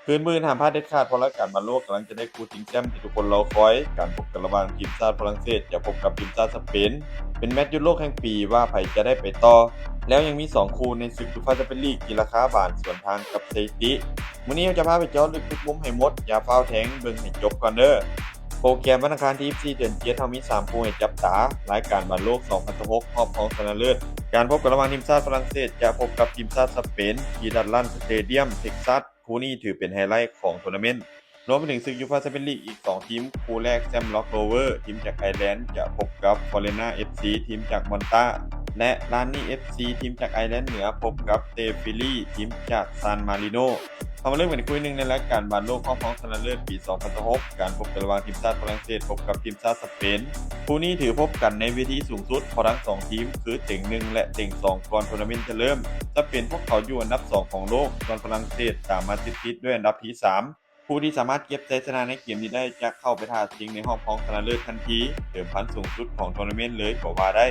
ຄືນມື້ອື່ນຫ້າມພາດເດັດຂາດ ເພາະລາຍການບານໂລກກຳລັງຈະໄດ້ຄູ່ຊິງແຊ້ມທີ່ທຸກຄົນລໍຄອຍ. ການພົບກັນລະຫວ່າງທີມຊາດຝຣັ່ງເສດຈະພົບກັບທີມຊາດສະເປນ ເປັນແມັດຢຸດໂລກແຫ່ງປີ ວ່າໃຜຈະໄດ້ໄປຕໍ່. ແລ້ວຍັງມີສອງຄູ່ໃນສຶກຢູຟາແຊັມເປີນລີກທີ່ລາຄາບານສວນທາງກັບສະຖິຕິ. ມື້ນີ້ເຮົາຈະພາໄປເຈາະເລິກທຸກມຸມໃຫ້ໝົດ, ຢ່າຟ້າວແທງ, ເບິ່ງໃຫ້ຈົບກ່ອນເດີ້. ໂປຣແກຣມວັນອັງຄານທີສິບສີ່ ເດືອນເຈັດ ເຮົາມີສາມຄູ່ໃຫ້ຈັບຕາ. ລາຍການບານໂລກສອງພັນຊາວຫົກ ຮອບຮອງຊະນະເລີດ, ການພົບກັນລະຫວ່າງທີມຊາດຝຣັ່ງເສດຈະພົບກັບທີມຊາດສະເປນ ທີ່ດັດລັນສະເຕດຽມ ເທັກຊັສ. ຄູ່ນີ້ຖືເປັນໄຮໄລຂອງໂທນາເມັນ. ລວມໄປເຖິງສຶກຢູຟາແຊັມເປີນລີກອີກສອງທີມ, ຄູ່ແລກ ແຊັມລັອກໂຣເວີ ທີມຈາກໄອແລນ ຈະພົບກັບຟໍເຣນນາ ເອັຟຊີ ທີມຈາກມອນຕາ ແລະ ລານນີ ເອັຟຊີ ທີມຈາກໄອແລນເໜືອ ພົບກັບເຕຟິລີ ທີມຈາກຊານມາຣິໂນ. ເຮົາມາເລີ່ມກັນຄູ່ໜຶ່ງໃນລາຍການບານໂລກຮອບຮອງຊະນະເລີດປີສອງພັນຊາວຫົກ ການພົບກັນລະຫວ່າງທີມຊາດຝຣັ່ງເສດພົບກັບທີມຊາດສະເປນ. ຄູ່ນີ້ຖືພົບກັນໃນເວທີສູງສຸດ ເພາະທັງສອງທີມຄືເຕັງໜຶ່ງ ແລະ ເຕັງສອງ ກ່ອນໂທນາເມັນຈະເລີ່ມ. ສະເປນພວກເຂົາຢູ່ອັນດັບສອງຂອງໂລກ, ສ່ວນຝຣັ່ງເສດຕາມມາຕິດໆດ້ວຍອັນດັບທີສາມ. ຜູ້ທີ່ສາມາດເກັບໄຊຊະນະໃນເກມນີ້ໄດ້ຈະເຂົ້າໄປທ້າຊິງໃນຮອບຮອງຊະນະເລີດທັນທີ, ເດີມພັນສູງສຸດຂອງໂທນາເມັນເລີຍກໍວ່າໄດ້.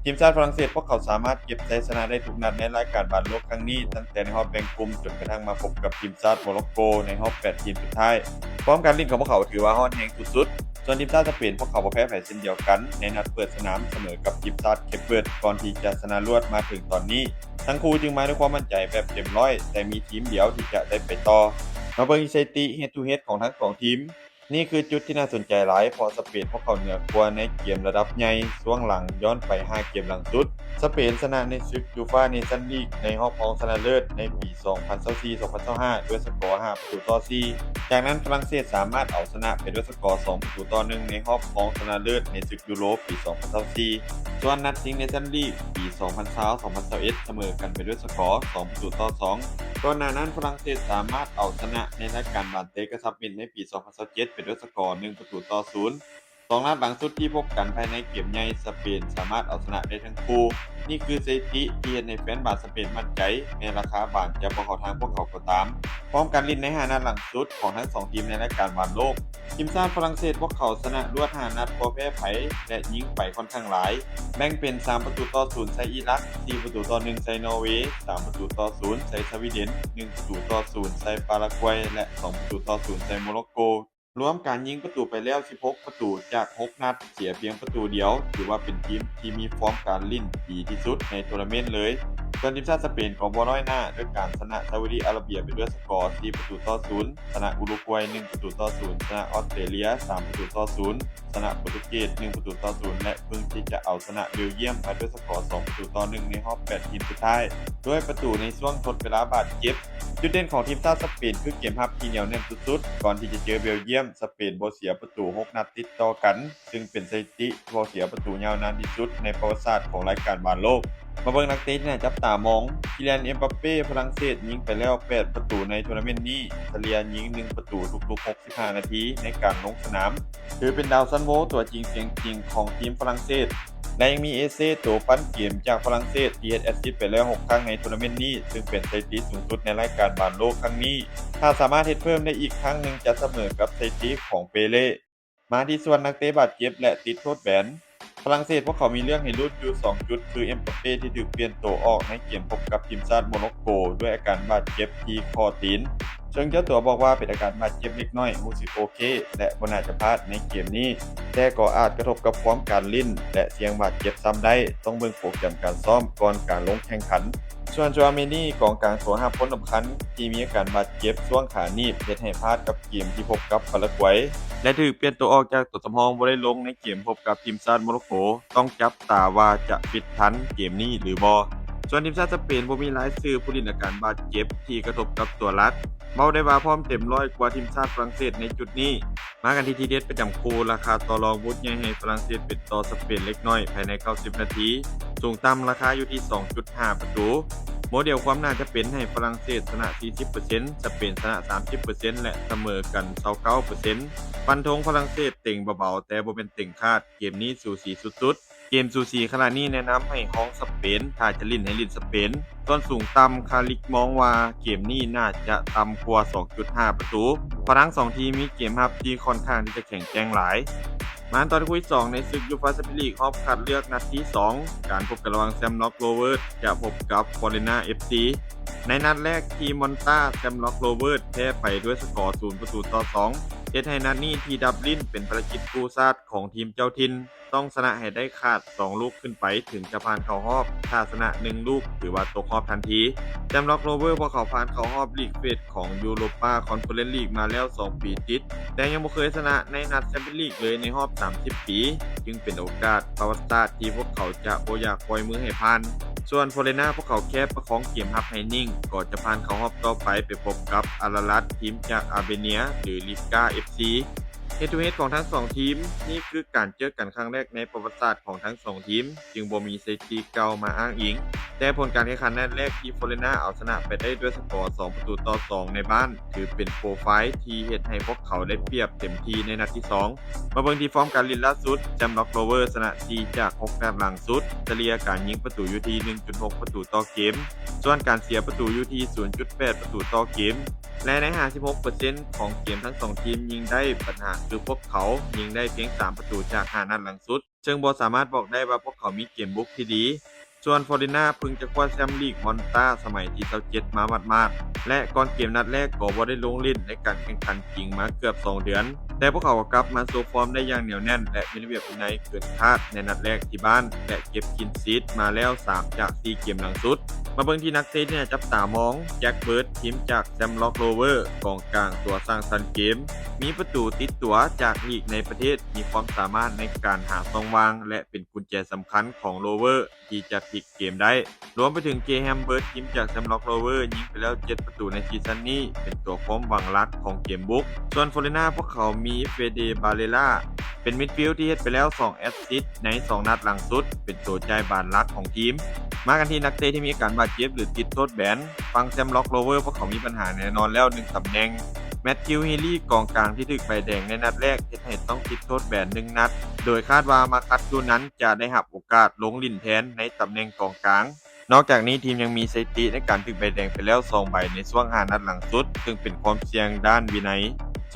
ທີມຊາດຝຣັ່ງເສດພວກເຂົາສາມາດເກັບໄຊຊະນະໄດ້ທຸກນັດໃນລາຍການບານໂລກຄັ້ງນີ້, ຕັ້ງແຕ່ໃນຮອບແບ່ງກຸ່ມຈົນກະທັ້ງມາພົບກັບທີມຊາດໂມຣັອກໂກໃນຮອບແປດທີມສຸດທ້າຍ. ຟອມການຫຼິ້ນຂອງພວກເຂົາຖືວ່າຮ້ອນແຮງສຸດໆ. ສ່ວນທີມຊາດສະເປນ ພວກເຂົາບໍ່ແພ້ໃຜເຊັ່ນດຽວກັນ ໃນນັດເປີດສະໜາມສະເໝີກັບທີມຊາດເຄບເວີດ ກ່ອນທີ່ຈະຊະນະລວດມາເຖິງຕອນນີ້. ທັງຄູ່ຈຶ່ງມາດ້ວຍຄວາມໝັ້ນໃຈແບບເຕັມຮ້ອຍ ແຕ່ມີທີມດຽວທີ່ຈະໄດ້ໄປຕໍ່. ມາເບິ່ງສະຖິຕິເຮັດທູເຮັດຂອງທັງສອງທີມ. ນີ້ຄືຈຸດທີ່ໜ້າສົນໃຈຫຼາຍ ເພາະສະເປນພວກເຂົາເໜືອກວ່າໃນເກມລະດັບໃຫຍ່. ຊ່ວງຫຼັງຍ້ອນໄປຫ້າເກມຫຼັງສຸດ, ສະເປນຊະນະໃນສຶກຢູຟາເນຊັນລີກໃນຮອບຮອງຊະນະເລີດໃນປີສອງພັນຊາວສີ່ ສອງພັນຊາວຫ້າ ດ້ວຍສະກໍຫ້າປະຕູຕໍ່ສີ່. ຈາກນັ້ນຝຣັ່ງເສດສາມາດເອົາຊະນະໄປດ້ວຍສະກໍສອງປະຕູຕໍ່ໜຶ່ງໃນຮອບຮອງຊະນະເລີດໃນສຶກຢູໂຣປີສອງພັນຊາວສີ່. ສ່ວນນັດຊິງເນຊັນລີກປີສອງພັນຊາວ ສອງພັນຊາວເອັດ ສະເໝີກັນໄປດ້ວຍສະກໍສອງປະຕູຕໍ່ສອງ. ກ່ອນໜ້ານັ້ນຝຣັ່ງເສດສາມາດເອົາຊະນະໃນລາຍການບານເຕະກະຊັບມິດໃນປີສອງພັນຊາວເຈັດ ໄປດ້ວຍສະກໍໜຶ່ງປະຕູຕໍ່ສູນ. ສອງນັດຫຼັງສຸດທີ່ພົບກັນພາຍໃນເກມໃຫຍ່ ສະເປນສາມາດເອົາຊະນະໄດ້ທັງຄູ່. ນີ້ຄືສະຖິຕິທີ່ເຮັດໃຫ້ແຟນບານສະເປນໝັ້ນໃຈ, ແມ່ນລາຄາບານຈະບໍ່ເຂົ້າທາງພວກເຂົາກໍຕາມ. ພ້ອມການຫຼິ້ນໃນຫ້ານັດຫຼັງສຸດຂອງທັງສອງທີມໃນລາຍການບານໂລກ, ທີມຊາດຝຣັ່ງເສດພວກເຂົາຊະນະລວດຫ້ານັດບໍ່ແພ້ໃຜ ແລະ ຍິງໄປຂ້ອນຂ້າງຫຼາຍ. ແບ່ງເປັນສາມປະຕູຕໍ່ສູນໃສ່ອີຣັກ, ສີ່ປະຕູຕໍ່ໜຶ່ງໃສ່ນໍເວ, ສາມປະຕູຕໍ່ສູນໃສ່ສະວີເດັນ, ໜຶ່ງປະຕູຕໍ່ສູນໃສ່ປາຣາກວຍ ແລະ ສອງປະຕູຕໍ່ສູນໃສ່ໂມຣັອກໂກ. ລວມການຍິງປະຕູໄປແລ້ວສິບຫົກປະຕູຈາກຫົກນັດ, ເສຍພຽງປະຕູດຽວ, ຖືວ່າເປັນທີມທີ່ມີຟອມການຫຼິ້ນດີທີ່ສຸດໃນໂທນາເມັນເລີຍ. ສ່ວນທີມຊາດສະເປນກໍບໍ່ນ້ອຍໜ້າ ດ້ວຍການຊະນະຊາອຸດີອາຣະເບຍໄປດ້ວຍສະກໍສີ່ປະຕູຕໍ່ສູນ, ຊະນະອຸຣຸກວາຍໜຶ່ງປະຕູຕໍ່ສູນ, ຊະນະອອສເຕຣເລຍສາມປະຕູຕໍ່ສູນ, ຊະນະໂປຣຕຸເກດໜຶ່ງປະຕູຕໍ່ສູນ ແລະ ເພິ່ງທີ່ຈະເອົາຊະນະເບວຢ້ຽມມາດ້ວຍສະກໍສອງປະຕູຕໍ່ໜຶ່ງໃນຮອບແປດທີມສຸດທ້າຍ ດ້ວຍປະຕູໃນຊ່ວງທົດເວລາບາດເຈັບ. ຈຸດເດັ່ນຂອງທີມຊາດສະເປນຄືເກມຮັບທີ່ໜຽວແໜ້ນສຸດໆ. ກ່ອນທີ່ຈະເຈີເບວຢ້ຽມ, ສະເປນບໍ່ເສຍປະຕູຫົກນັດຕິດຕໍ່ກັນ, ຊຶ່ງເປັນສະຖິຕິບໍ່ເສຍປະຕູຍາວນານທີ່ສຸດໃນປະຫວັດສາດຂອງລາຍການບານໂລກ. ມາເບິ່ງນັກເຕະທີ່ໜ້າຈັບຕາມອງ. ຄີລຽນ ເອັມປາເປ້ ຝຣັ່ງເສດ ຍິງໄປແລ້ວແປດປະຕູໃນໂທນາເມັນນີ້, ສະເລ່ຍຍິງໜຶ່ງປະຕູທຸກໆຫົກສິບຫ້ານາທີໃນການລົງສະໜາມ. ຖືເປັນດາວຊັນໂວຕົວຈິງສຽງຈິງຂອງທີມຝຣັ່ງເສດ ແລະ ຍັງມີເອເຊໂຕປັ້ນເກມຈາກຝຣັ່ງເສດທີ່ເຮັດແອັດຊິດໄປແລ້ວຫົກຄັ້ງໃນໂທນາເມັນນີ້, ຊຶ່ງເປັນສະຖິຕິສູງສຸດໃນລາຍການບານໂລກຄັ້ງນີ້. ຖ້າສາມາດເຮັດເພີ່ມໄດ້ອີກຄັ້ງໜຶ່ງຈະສະເໝີກັບສະຖິຕິຂອງເປເລ. ມາທີ່ສ່ວນນັກເຕະບາດເຈັບ ແລະ ຕິດໂທດແບນ. ຝຣັ່ງເສດພວກເຂົາມີເລື່ອງໃຫ້ລຸ້ນຢູ່ສອງຈຸດ ຄື ເອັມປາເປ້ ທີ່ຖືກປ່ຽນໂຕອອກໃນເກມພົບກັບທີມຊາດໂມຣັອກໂກ ດ້ວຍອາການບາດເຈັບທີ່ຂໍ້ຕີນ, ເຊິ່ງເຈົ້າຕົວບອກວ່າເປັນອາການບາດເຈັບເລັກນ້ອຍ, ຮູ້ສຶກໂອເຄ ແລະ ບໍ່ໜ້າຈະພາດໃນເກມນີ້, ແຕ່ກໍອາດກະທົບກັບຟອມການຫຼິ້ນ ແລະ ສ່ຽງບາດເຈັບຊ້ຳໄດ້, ຕ້ອງເບິ່ງໂປຣແກຣມການຊ້ອມກ່ອນການລົງແຂ່ງຂັນ. ສ່ວນໂຈອາເມນີ ກອງກາງຕົວຮັບຄົນສຳຄັນທີ່ມີອາການບາດເຈັບຊ່ວງຂາໜີບ ເຮັດໃຫ້ພາດກັບເກມທີ່ພົບກັບປາຣາກວຍ ແລະ ຖືກປ່ຽນໂຕອອກຈາກຕົວສຳຮອງ, ບໍ່ໄດ້ລົງໃນເກມພົບກັບທີມຊາດໂມໂຣໂກ. ຕ້ອງຈັບຕາວ່າຈະຟິດທັນເກມນີ້ຫຼືບໍ່. ສ່ວນທີມຊາດສະເປນບໍ່ມີລາຍຊື່ຜູ້ຫຼິ້ນອາການບາດເຈັບທີ່ກະທົບກັບຕົວຫຼັກ, ເວົ້າໄດ້ວ່າພ້ອມເຕັມຮ້ອຍກວ່າທີມຊາດຝຣັ່ງເສດໃນຈຸດນີ້. ມາກັນທີ່ທີເດັດປະຈຳຄູ່, ລາຄາຕໍ່ລອງບຸດໃຫຍ່ໃຫ້ຝຣັ່ງເສດເປັນຕໍ່ສະເປນເລັກນ້ອຍພາຍໃນເກົ້າສິບນາທີ. ສູງຕ່ຳລາຄາຢູ່ທີ່ສອງຈຸດຫ້າປະຕູ. ໂມເດວຄວາມໜ້າຈະເປັນໃຫ້ຝຣັ່ງເສດຊະນະສີ່ສິບເປີເຊັນ, ສະເປນຊະນະສາມສິບເປີເຊັນ ແລະ ສະເໝີກັນຊາວເກົ້າເປີເຊັນ. ຟັນທົງຝຣັ່ງເສດເຕັງເບົາໆ ແຕ່ບໍ່ແມ່ນເຕັງຂາດ. ເກມນີ້ສູສີສຸດໆ. ເກມສູສີຂະໜາດນີ້ແນະນຳໃຫ້ຮອງສະເປນ, ຖ້າຈະຫຼິ້ນໃຫ້ຫຼິ້ນສະເປນ. ສ່ວນສູງຕ່ຳ, ຄາລິກມອງວ່າເກມນີ້ໜ້າຈະຕ່ຳກວ່າສອງຈຸດຫ້າປະຕູ, ເພາະທັງສອງທີມມີເກມຮັບທີ່ຂ້ອນຂ້າງທີ່ຈະແຂງແກ່ງຫຼາຍ. ມ ມາຕໍ່ຄູ່ທີສອງໃນສຶກຢູຟາແຊມເປີຍນລີກຮອບຄັດເລືອກນັດທີສອງ ການພົບກັນລະຫວ່າງແຊມລັອກໂຣເວີດຈະພົບກັບຟໍເຣນນາເອັຟຊີ. ໃນນັດແລກທີ່ມອນຕາ ແຊມລັອກໂຣເວີດແພ້ໄປດ້ວຍສະກໍສູນປະຕູຕໍ່ສອງ ເຮັດໃຫ້ນັດນີ້ທີ່ດັບຫຼິ້ນເປັນພາລະກິດຄູ່ຊາດຂອງທີມເຈົ້າຖິ່ນ ຕ້ອງຊະນະໃຫ້ໄດ້ຂາດສອງລູກຂຶ້ນໄປ ເຖິງຈະຜ່ານເຂົ້າຮອບ. ຖ້າຊະນະໜຶ່ງລູກ ຖືວ່າຕົກຮອບທັນທີ. ແຊມລັອກໂຣເວີດພວກເຂົາຜ່ານເຂົ້າຮອບລີກເຟສຂອງຢູໂຣປາຄອນເຟີເຣັນລີກມາແລ້ວສອງປີຕິດ ແຕ່ຍັງບໍ່ເຄີຍຊະນະໃນນັດແຊມເປີຍນລີກເລີຍໃນຮອບສາມສິບປີ ຈຶ່ງເປັນໂອກາດປະຫວັດສາດທີ່ພວກເຂົາຈະບໍ່ຢາກປ່ອຍມືໃຫ້ຜ່ານ. ສ່ວນຟໍເຣນນາ ພວກເຂົາແຄ່ປະຄອງເກມຮັບໃຫ້ນິ່ງ ກໍຈະຜ່ານເຂົ້າຮອບຕໍ່ໄປ ໄປພົບກັບອາລາຣັດ ທີມຈາກອາເບເນຍ ຫຼື ລິກກາເອັຟຊີ. ເຮດທູເຮດຂອງທັງສອງທີມ ນີ້ຄືການເຈີກັນຄັ້ງແລກໃນປະຫວັດສາດຂອງທັງສອງທີມ ຈຶ່ງບໍ່ມີສະຖິຕິເກົ່າມາອ້າງອີງ. ແຕ່ຜົນການແຂ່ງຂັນນັດແລກທີ່ຟໍເຣນນາເອົາຊະນະໄປໄດ້ດ້ວຍສະກໍສອງປະຕູຕໍ່ສອງໃນບ້ານ ຖືເປັນໂປຣໄຟທີ່ເຮັດໃຫ້ພວກເຂົາໄດ້ປຽບເຕັມທີ່ໃນນັດທີສອງ. ມາເບິ່ງທີ່ຟອມການຫຼິ້ນລ່າສຸດ ແຊມລັອກໂຣເວີດຊະນະສີ່ຈາກຫົກນັດຫຼັງສຸດ, ສະເລ່ຍການຍິງປະຕູຢູ່ທີ່ໜຶ່ງຈຸດຫົກປະຕູຕໍ່ເກມ, ສ່ວນການເສຍປະຕູຢູ່ທີ່ສູນຈຸດແປດປະຕູຕໍ່ເກມ ແລະ ໃນຫ້າສິບຫົກເປີເຊັນຂອງເກມທັງສອງທີມຍິງໄດ້, ບັນຫາຄືພວກເຂົາຍິງໄດ້ພຽງສາມປະຕູຈາກຫ້ານັດຫຼັງສຸດ, ເຊິ່ງບໍ່ສາມາດບອກໄດ້ວ່າພວກເຂົາມີເກມບຸກທີ່ດີ. ສ່ວນຟໍເຣນນາເພິ່ງຈະຄວ້າແຊມລີກມອນຕາສະໄໝທີຊາວເຈັດມາໝາດໆ ແລະ ກ່ອນເກມນັດແລກກໍບໍ່ໄດ້ລົງຫຼິ້ນໃນການແຂ່ງຂັນຈິງມາເກືອບສອງເດືອນ, ແຕ່ພວກເຂົາກໍກັບມາໂຊຟອມໄດ້ຢ່າງໜຽວແໜ້ນ ແລະ ມີລະບຽບວິໄນເກີນຄາດໃນນັດແລກທີ່ບ້ານ ແລະ ເກັບຄລີນຊີດມາແລ້ວສາມຈາກສີ່ເກມຫຼັງສຸດ. ມາເບິ່ງທີ່ນັກເຕະທີ່ໜ້າຈັບຕາມອງ, ແຈັກເບີດ ທີມຈາກແຊມລັອກໂຣເວີດ ກອງກາງຕົວສ້າງສັນເກມ, ມີປະຕູຕິດຕົວຈາກລີກໃນປະເທດ, ມີຄວາມສາມາດໃນການຫາຊ່ອງວ່າງ ແລະ ເປັນກຸນແຈສຳຄັນຂອງໂຣເວີດ ທີ່ຈະພລິກເກມໄດ້. ລວມໄປເຖິງເກແຮມເບີດ ທີມຈາກແຊມລັອກໂຣເວີດ ຍິງໄປແລ້ວເຈັດປະຕູໃນຊີຊັນນີ້, ເປັນຕົວຄວາມຫວັງຫຼັກຂອງເກມບຸກ. ສ່ວນຟໍເຣນນາ ພວກເຂົາມີເຟເດບາເລລາ ເປັນມິດຟິວທີ່ເຮັດໄປແລ້ວສອງແອັດຊິດໃນສອງນັດຫຼັງສຸດ, ເປັນຕົວຈ່າຍບານຫຼັກຂອງທີມ. ມາກັນທີ່ນັກເຕະທີ່ມີອາການບາດເຈັບ ຫຼື ຕິດໂທດແບນ. ຝັ່ງແຊມລັອກໂຣເວີດ ພວກເຂົາມີບັນຫາແນ່ນອນແລ້ວໜຶ່ງຕຳແໜ່ງ. ແມັດທິວ ເຮລີ ກອງກາງທີ່ຖືກໃບແດງໃນນັດແລກ ເຮັດໃຫ້ຕ້ອງຕິດໂທດແບນໜຶ່ງນັດ, ໂດຍຄາດວ່າມາຄັດ ດູນັນ ຈະໄດ້ຮັບໂອກາດລົງຫຼິ້ນແທນໃນຕຳແໜ່ງກອງກາງ. ນອກຈາກນີ້ ທີມຍັງມີສະຖິຕິໃນການຖືກໃບແດງໄປແລ້ວສອງໃບໃນຊ່ວງຫ້ານັດຫຼັງສຸດ, ເຊິ່ງເປັນຄວາມສ່ຽງດ້ານວິໄນ.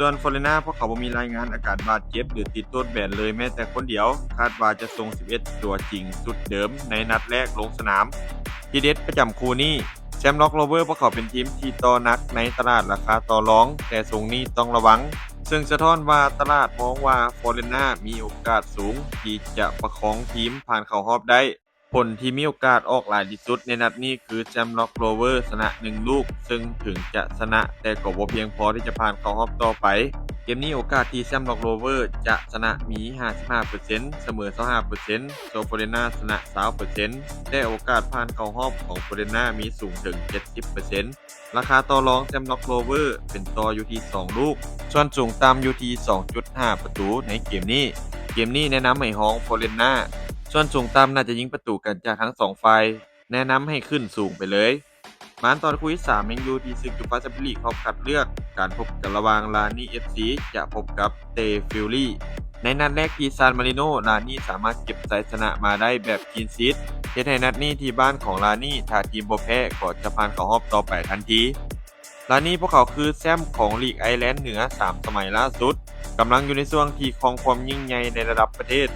ສ່ວນຟໍເຣນນາ ພວກເຂົາບໍ່ມີລາຍງານອາການບາດເຈັບ ຫຼື ຕິດໂທດແບນເລີຍແມ້ແຕ່ຄົນດຽວ, ຄາດວ່າຈະສົ່ງສິບເອັດຕົວຈິງຊຸດເດີມໃນນັດແລກລົງສະໜາມ. ທີເດັດປະຈຳຄູ່ນີ້, ແຊມລັອກໂຣເວີດ ພວກເຂົາເປັນທີມທີ່ຕໍ່ໜັກໃນຕະຫຼາດລາຄາຕໍ່ລອງ, ແຕ່ຊົງນີ້ຕ້ອງລະວັງ, ເຊິ່ງສະທ້ອນວ່າຕະຫຼາດມອງວ່າຟໍເຣນນາມີໂອກາດສູງທີ່ຈະປະຄອງທີມຜ່ານເຂົ້າຮອບໄດ້. ຜົນທີ່ມີໂອກາດອອກຫຼາຍທີ່ສຸດໃນນັດນີ້ຄືແຊມລັອກໂຣເວີດຊະນະໜຶ່ງລູກ, ເຊິ່ງເຖິງຈະຊະນະ ແຕ່ກໍບໍ່ພຽງພໍທີ່ຈະຜ່ານເຂົ້າຮອບຕໍ່ໄປ. ເກມນີ້ໂອກາດທີ່ແຊມລັອກໂຣເວີດຈະຊະນະມີຫ້າສິບຫ້າເປີເຊັນ, ສະເໝີຊາວຫ້າເປີເຊັນ, ສ່ວນຟໍເຣນນາຊະນະຊາວເປີເຊັນ, ແຕ່ໂອກາດຜ່ານເຂົ້າຮອບຂອງຟໍເຣນນາມີສູງເຖິງເຈັດສິບເປີເຊັນ. ລາຄາຕໍ່ລອງແຊມລັອກໂຣເວີດເປັນຕໍ່ຢູ່ທີ່ສອງລູກ, ສ່ວນສູງຕ່ຳຢູ່ທີ່ສອງຈຸດຫ້າປະຕູໃນເກມນີ້. ເກມນີ້ແນະນຳໃຫ້ຮອງຟໍເຣນນາ, ສ່ວນສູງຕ່ຳໜ້າຈະຍິງປະຕູກັນຈາກທັງສອງຝ່າຍ, ແນະນຳໃຫ້ຂຶ້ນສູງໄປເລີຍ. ມາຕໍ່ຄູ່ທີສາມ ຍັງຢູ່ທີ່ສຶກຢູຟາແຊມເປີຍນລີກຮອບຄັດເລືອກ, ການພົບກັນລະຫວ່າງລານີເອັຟຊີຈະພົບກັບເຕຟິວລີ. ໃນນັດແລກທີ່ຊານມາຣິໂນ, ລານີສາມາດເກັບໄຊຊະນະມາໄດ້ແບບຄລີນຊີດ, ເຮັດໃຫ້ນັດນີ້ທີ່ບ້ານຂອງລານີ, ຖ້າທີມບໍ່ແພ້ກໍຈະຜ່ານເຂົ້າຮອບຕໍ່ໄປທັນທີ. ລານີພວກເຂົາຄືແຊ້ມຂອງລີກໄອແລນເໜືອສາມສະໄໝລ່າສຸດ, ກຳລັງຢູ່ໃນຊ່ວງທີ່ຄອງຄວາມຍິ່ງໃຫຍ່ໃນລະດັບປະເທດ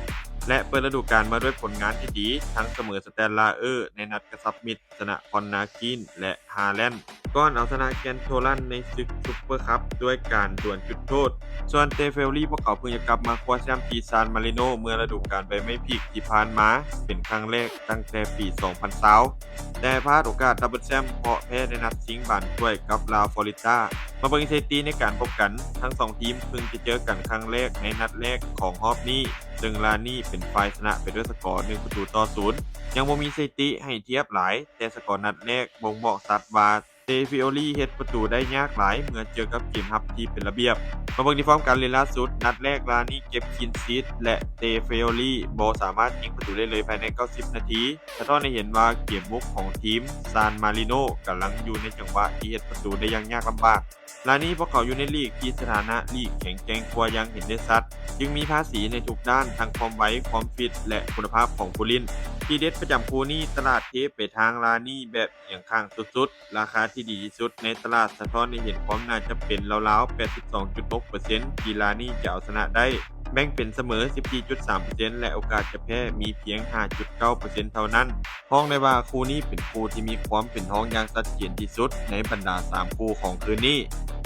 ແລະ ເປີດລະດູການມາດ້ວຍຜົນງານທີ່ດີ, ທັງສະເໝີສະແຕນລາເອີໃນນັດກະຊັບມິດ, ຊະນະຄອນນາຄີນ ແລະ ຮາແລນ ກ່ອນເອົາຊະນະແກນໂທລັນໃນສຶກຊຸບເປີຄັບດ້ວຍການດວນຈຸດໂທດ. ສ່ວນເຕຟິວລີ ພວກເຂົາເພິ່ງຈະກັບມາຄວ້າແຊ້ມທີ່ຊານມາຣິໂນເມື່ອລະດູການໃບໄມ້ຜລິກທີ່ຜ່ານມາເປັນຄັ້ງແລກຕັ້ງແຕ່ປີສອງພັນຊາວ ແຕ່ພາດໂອກາດດັບເບິນແຊ້ມເພາະແພ້ໃນນັດຊິງບານຖ້ວຍກັບລາຟລໍຣິດາ. ມາເບິ່ງສະຖິຕິໃນການພົບກັນ, ທັງສອງທີມເພິ່ງຈະເຈີກັນຄັ້ງແລກໃນນັດແລກຂອງຮອບນີ້, ເຊິ່ງລານີເປັນຝ່າຍຊະນະໄປດ້ວຍສະກໍໜຶ່ງປະຕູຕໍ່ສູນ. ຍັງບໍ່ມີສະຖິຕິໃຫ້ທຽບຫຼາຍ, ແຕ່ສະກໍນັດແລກບົ່ງບອກຊັດວ່າ ເຕຟິໂອລີເຮັດປະຕູໄດ້ຍາກຫຼາຍເມື່ອເຈີກັບເກມຮັບທີ່ເປັນລະບຽບ. ມາເບິ່ງທີ່ຟອມການຫຼິ້ນລ່າສຸດ, ນັດແລກລານີເກັບຄລີນຊີດ ແລະ ເຕຟິໂອລີບໍ່ສາມາດຍິງປະຕູໄດ້ເລີຍພາຍໃນເກົ້າສິບນາທີ, ສະທ້ອນໃຫ້ເຫັນວ່າເກມບຸກຂອງທີມຊານມາຣິໂນກຳລັງຢູ່ໃນຈັງຫວະທີ່ເຮັດປະຕູໄດ້ຢ່າງຍາກລຳບາກ. ລານີພວກເຂົາຢູ່ໃນລີກທີ່ສະຖານະລີກແຂງແກ່ງກວ່າຢ່າງເຫັນໄດ້ຊັດ, ຈຶ່ງມີພາສີໃນທຸກດ້ານ, ທັງຄວາມໄວ, ຄວາມຟິດ ແລະ ຄຸນນະພາບຂອງຜູ້ຫຼິ້ນ. ທີເດັດປະຈຳຄູ່ນີ້, ຕະຫຼາດເທໄປທາງລານີແບບ ອຽງຂ້າງສຸດໆ, ລາຄາທີ່ດີທີ່ສຸດໃນຕະຫຼາດສະທ້ອນໃຫ້ເຫັນຄວາມໜ້າຈະເປັນລາວໆ ແປດສິບສອງຈຸດຫົກເປີເຊັນ ທີ່ລານີຈະເອົາຊະນະໄດ້. ແບ່ງເປັນສະເໝີ ສິບສີ່ຈຸດສາມເປີເຊັນ ແລະ ໂອກາດຈະແພ້ມີພຽງ ຫ້າຈຸດເກົ້າເປີເຊັນ ເທົ່ານັ້ນ. ຮ້ອງໄດ້ວ່າຄູ່ນີ້ເປັນຄູ່ທີ່ມີຄວາມເປັນຮອງຢ່າງຊັດເຈນທີ່ສຸດໃນບັນດາສາມຄູ່ຂອງຄືນນີ້.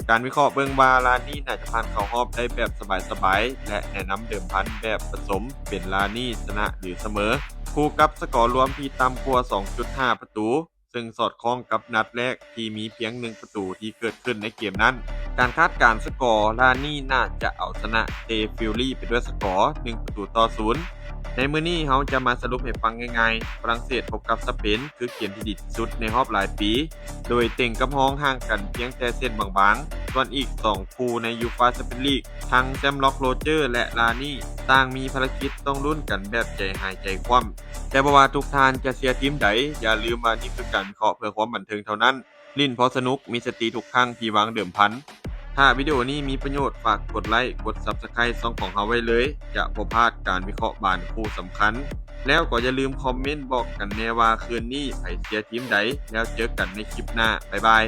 ການວິເຄາະເບິ່ງວ່າລານີ່ໜ້າຈະຜ່ານເຂົ້າຮອບໄດ້ແບບສະບາຍໆ ແລະ ແນະນຳເດີມພັນແບບປະສົມ ເປັນລານີ່ຊະນະ ຫຼື ສະເໝີ ຄູ່ກັບສະກໍລວມທີ່ຕ່ຳກວ່າ ສອງຈຸດຫ້າປະຕູ ເຊິ່ງສອດຄ່ອງກັບນັດແລກທີ່ມີພຽງໜຶ່ງປະຕູທີ່ເກີດຂຶ້ນໃນເກມນັ້ນ. ການຄາດການສະກໍ ລານີ່ໜ້າຈະເອົາຊະນະ ເຕ ຟິວລີ ໄປດ້ວຍສະກໍ ໜຶ່ງປະຕູຕໍ່ສູນ. ໃນມື້ນີ້ເຮົາຈະມາສະຫຼຸບໃຫ້ຟັງງ່າຍໆ, ຝຣັ່ງເສດພົບກັບສະເປນ ຄືເກມທີ່ດີທີ່ສຸດໃນຮອບຫຼາຍປີ ໂດຍເຕັງກັບຮອງຫ່າງກັນພຽງແຕ່ເສັ້ນບາງໆ. ສ່ວນອີກສອງຄູ່ໃນຢູຟາແຊັມປຽນລີກ ທັງແຊມລັອກໂຣເຈີ ແລະ ລານີ່ ຕ່າງມີພາລະກິດຕ້ອງລຸ້ນກັນແບບໃຈຫາຍໃຈຄວ່ຳ. ແຕ່ບໍ່ວ່າທຸກທ່ານຈະເຊຍທີມໃດ, ຢ່າລືມວ່ານີ້ຄືການວິເຄາະເພື່ອຄວາມບັນເທີງເທົ່ານັ້ນ. ຫຼິ້ນພໍສະໜຸກ, ມີສະຕິທຸກຄັ້ງທີ່ວາງເດີມພັນ. ຖ້າວິດີໂອນີ້ມີປະໂຫຍດ, ຝາກກົດໄລ, ກົດ Subscribe ຊ່ອງຂອງເຮົາໄວ້ເລີຍ, ຈະບໍ່ພາດການວິເຄາະບານຄູ່ສຳຄັນ. ແລ້ວກໍຢ່າລືມຄອມເມັນບອກກັນແດ່ວ່າຄືນນີ້ໃຜເຊຍທີມໃດ. ແລ້ວເຈີກັນໃນຄລິບໜ້າ. ບາຍບາຍ.